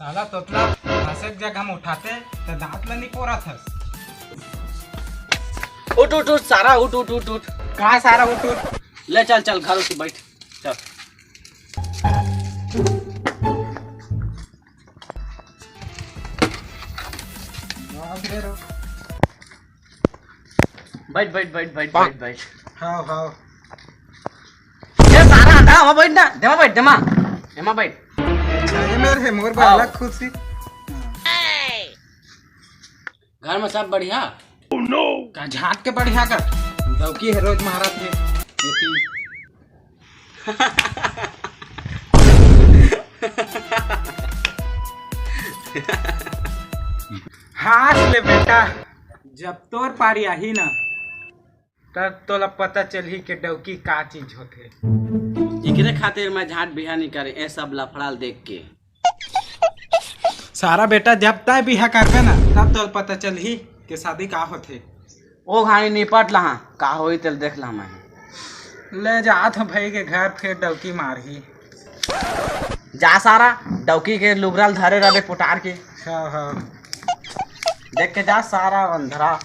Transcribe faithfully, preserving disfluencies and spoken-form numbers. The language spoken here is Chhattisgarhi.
साला तोतला, घास एक जगह में उठाते, त दांत ला निपोरत हस। उठ, उठ, उठ, सारा, उठ, उठ, उठ, उठ। का सारा उठ, उठ? ले चल, चल, घर उठ, बैठ, चल। बाप रे रो। बैठ, बैठ, बैठ, बैठ, बैठ, बैठ। हाव, हाव। ए, सारा, आधा, वहाँ बैठ ना, देमा बैठ, देमा, देमा बैठ। अच्छा, ये मेरे है, मोर हाव। बालक खुशी। घर में सब बढ़िया? का झांक के बढ़िया का? डौकी है, रोज मारत है। ये पी। हांस ले बेटा, जब तोर पारी आही ना, तब तोला पता चलही के डौकी का चीज होथे। इकरे खातिर मैं झांट बिहा नहीं करे, ए सब लफड़ा ल देख के। सारा बेटा, जब तय बिहा करबे ना, तब तोला पता चलही के शादी का होथे। ओ घानी निपट लहा, का होई तेल देख लहा मैं। ले जात हो भाई के घर, फिर डौकी मारही। जा सारा, डौकी के लुगरा ल धरे रहबे पुटार के। हाँ, हाँ। देख के जा सारा अंधरा।